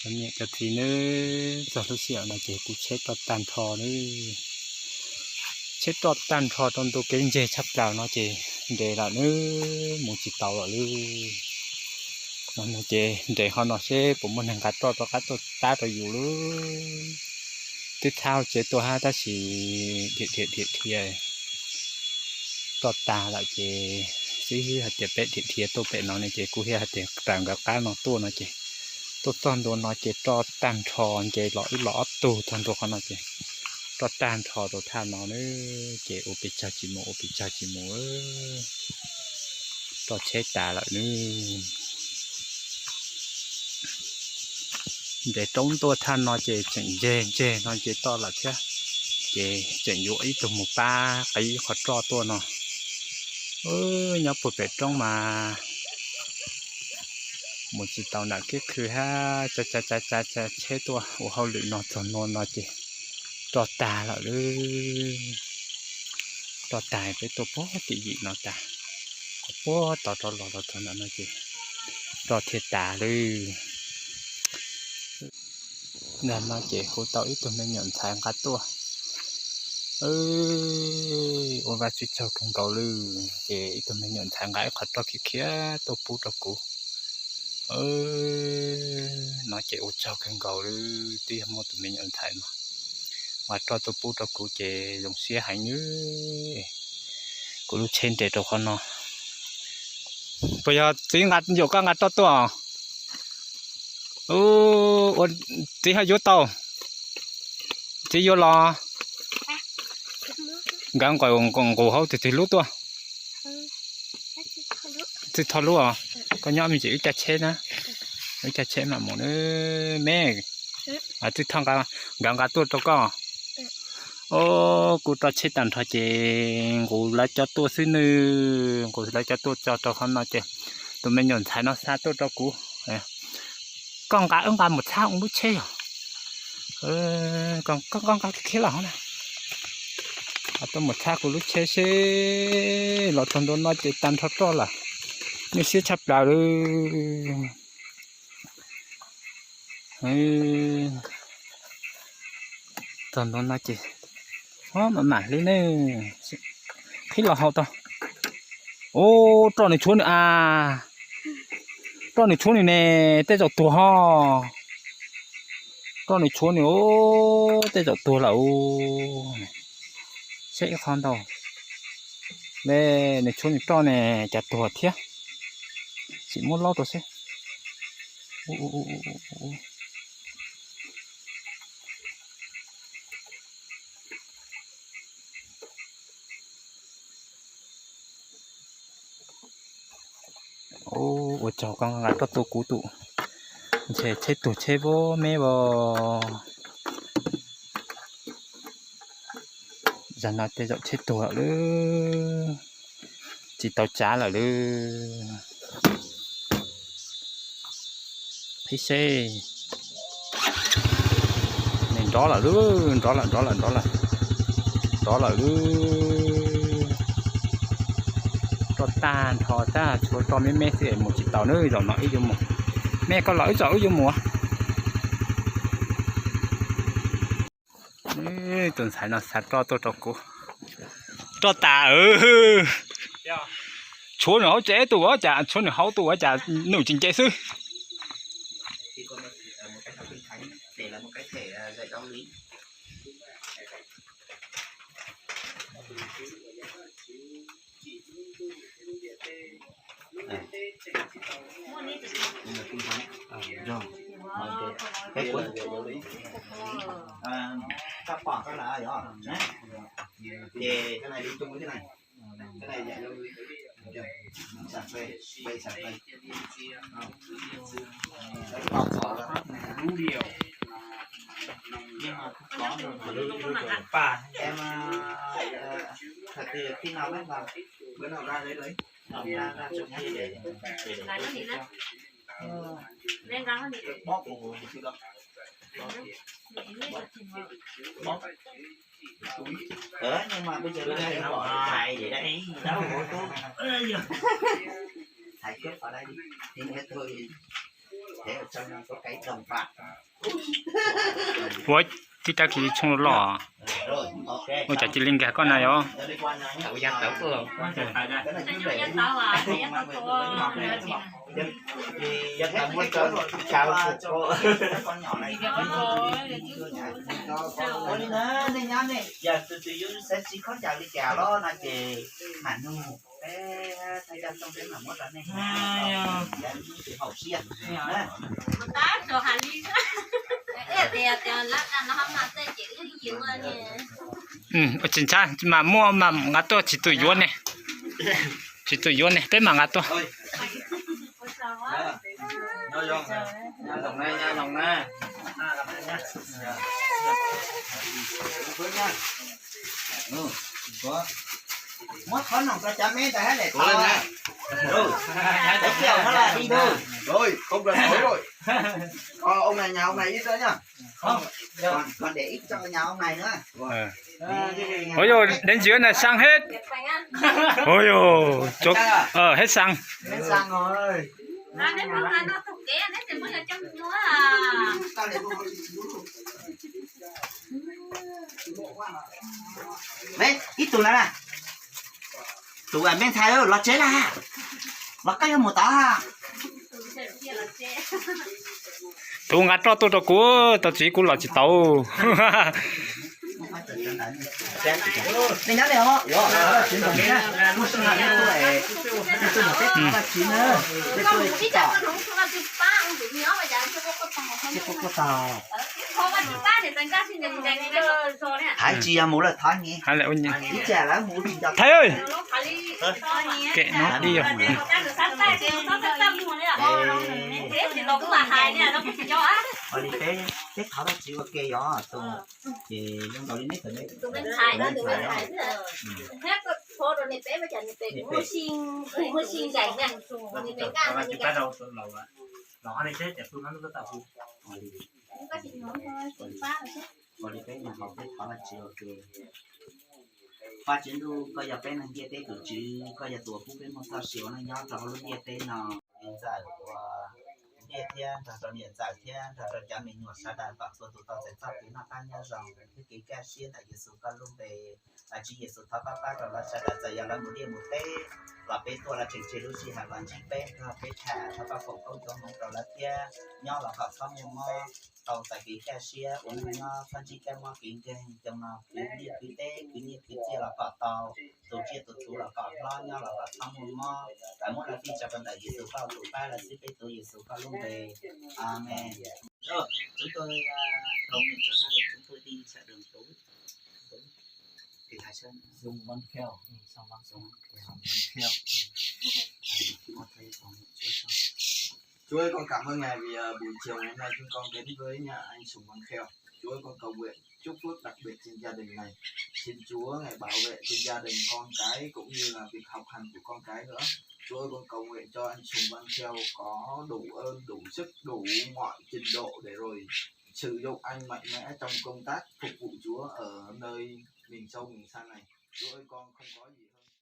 Cov niam cov txiv nawb, txog lub sij hawm no ces kuv tsheb roj tag nrho nawb. Tsheb roj tag nrho rau ntu kev ntseg tshaj plaws no ces nres lawm nawb, mus tsis tau lawm nawb. No ces nres ho no seb puas muaj neeg nqa roj rov qab tuaj tab rau yus nawb. Twb thab hauv tsev tuaj hab tab sis dhia dhia dhia dhia roj tag lawm ces, xib hwb hais tias peb dhia dhia tuaj pem no ne ces kuv thiaj hais tias raws nkawd qab no tuaj no ces tuaj txog ntua no ces roj tag nrho, nce los wb los ob tug txog ntua qhov no ces roj tag nrho rau thaj no nawb. Ces ua pes tsawg tsis mus, ua pes tsawg tsis mus, roj tsheb tas lawm nawb. Nres rau ntua thaj no ces tseem ntseg ntseg no nce toj lawm thiab, ces tseem yuav ib tug mus pab qiv qhov roj tuaj no. Nyob puag pem roob mas mus tsis tau nram kiab khw hab, tsa tsa tsa tsa tsheb tuaj ua hauj lwm no txog ntua no ces roj tag lawm nawb. Roj tag peb tuaj puag tim yim no tas, qhov puag tod rov los rau txog ntawm no ces roj thiaj tas lawm. Ntawm no ces hu tau ib tug me nyuam ntxhais nqa tuaj, ua Vajtswv tsaug kawg nkaus lawm. Ces ib tug me nyuam ntxhais nqa ib qho roj khiav khiav tuaj pub rau kuv. No ces ua tsaug kawg nkaus lawm, twb yog muaj tus me nyuam ntxhais no nqa roj tuaj pub rau kuv ces zoo siab heev nawb. Kuv lub tsheb nres rau qhov no. Puas yog txiv nqa, yog koj nqa roj tuaj? Ua txiv ho yuav tau, txiv yuav los. Nkawd nqus hauv twg twg lub tuaj? Txij Thoj lub os. Koj nyob me ntsis wb caj tsheb na, wb caj tsheb mam mus nawb me. Txij Thoj nkawd nqa tuaj rau koj. Os, kuv roj tsheb tag nrho ces nqus lawv cov tuaj xwb nawb, nqus lawv cov tuaj tso rau qhov no ces tus me nyuam ntxhais no xa tuaj rau kuv. Koj nqa, wb nqa mus txhab lub tsheb yog. Koj nqa khiav los hov na. Tuaj mus txhab kuv lub tsheb seb. Los txog ntua no ces tag nrho roj lawm, nyuaj siab tshaj plaws lawm. Txog ntua no ces mam mam li ne, qhib los hau tau. Ub, roj nws tshuav nws a, roj nws tshuav nws ne, tej zaum tuag ho. Roj nws tshuav nws, tej zaum tuag lawm. Saib ib qho ntau, nws tshuav nws roj ne, cas tuag thiab. Sim muab laub rau seb. Ua tsaug koj nqa roj tuaj kuv tus, ntshe tsheb tuag tsheb vab me vos. Zag no tej zaum tsheb tuag lawm, tsis tau tsav lawm lawm. Qhib seb. Nws nrov lawm lub, nrov lawm, nrov lawm, nrov lawm, nrov lawm lub. Roj tag nrho tab tshuav roj me me xwb es mus tsis tau nawb, zaum no wb yuav mus. Me koj los wb tso wb yuav mus. Tus ntxhais no xa roj tuaj rau kuv. Roj tas. Tshuav nws hauv tsev tus ua cas, tshuav nws hauv tus ua cas nws tsis nce xwb. Ua tib rab kiv tshoob loj, ua cas cia li nkag koj na yom? Yog tus twg yuav xav tsis khaub ncaws li cas los no ces mam nug peb thawj coj xoo peb mam muab rau nej haus siab. Tsis ntshai, mam muaj mam nqa tuaj tsis tus yuav ne. Tsis tus yuav ne peb mam nqa tuaj. Muab qhov noom rau cov me ntawd hab lem tau. Rồi, không cần hỏi rồi. Ờ, ông này nhà ông này ít nữa nhá. Còn, còn để ít cho nhà ông này nữa. Ôi dồi, đến dưới này sang hết. Ôi dồi, chốt, ờ, hết xăng. Hết xăng rồi. Ib tug na, tus me ntxhais los tsev na, los koj yuav mus tod. Tus nqa roj tuaj rau kuv, tau tsis kuv los tsis tau. Thaiv tsis yog mus lawm thov nyi. Thaiv ơi. Kệ nó đi rồi. Ua li peb, peb thov Vajtswv ua ke yog tus ces zoo nkaus li neb tau neb tus me ntxhais no, ua li peb nyuam qhuav peb thov Vajtswv ua ke. Vajtswv ntuj, koj yog peb neeg ntiaj teb tus Tswv, koj yog tus uas pub peb muaj txoj sia ua neej nyob rau hauv lub ntiaj teb no. Niam ntxawm uas ntiaj thiab nrog rau niam ntxawm thiab nrog rau cov me nyuam sawv daws kom txhua tus tau txais txoj kev noj qab nyob zoo thiab kev kaj siab ntawm Yexus koj lub npe. Tswv Yexus thov pab pab rau lawv sawv daws txawm yog lawv mus liaj mus teb los peb tuaj los tseem tseg lub sij hawm los ntsib peb nrog peb tham, thov koj foom koob hmoov rau lawv thiab nyob los kom txhob muaj mob, tau txais kev kaj siab ua neej nyob txhob ntsib kab mob kev nkeeg, cov no khwv liaj khwv teb khwv nyiaj khwv txiaj los kom tau, tus tsiaj tus txhu los kom hlob, nyob los kom txhob muaj mob. Lawv muab lawv fij tso rau ntawm Yexus koj tus pab lawv xwb, peb tuav Yexus koj lub npe. Amen. Chúng tôi à, cầu nguyện cho gia đình chúng tôi đi chợ Đồng Tú. Thì Thái Sơn. Sùng Văn Kheo. Sùng Văn Kheo. Sùng Văn Kheo. Thầy, con có thể cầu nguyện Chúa cho. Chúa ơi, con cảm ơn Ngài vì à, buổi chiều ngày hôm nay chúng con đến với nhà anh Sùng Văn Kheo. Chúa ơi, con cầu nguyện chúc phước đặc biệt trên gia đình này. Xin Chúa Ngài bảo vệ trên gia đình con cái cũng như là việc học hành của con cái nữa. Chúa ơi, con cầu nguyện cho anh Sùng Văn Kheo có đủ ơn, đủ sức, đủ mọi trình độ để rồi sử dụng anh mạnh mẽ trong công tác phục vụ Chúa ở nơi miền sâu miền xa này. Chúa ơi, con không có gì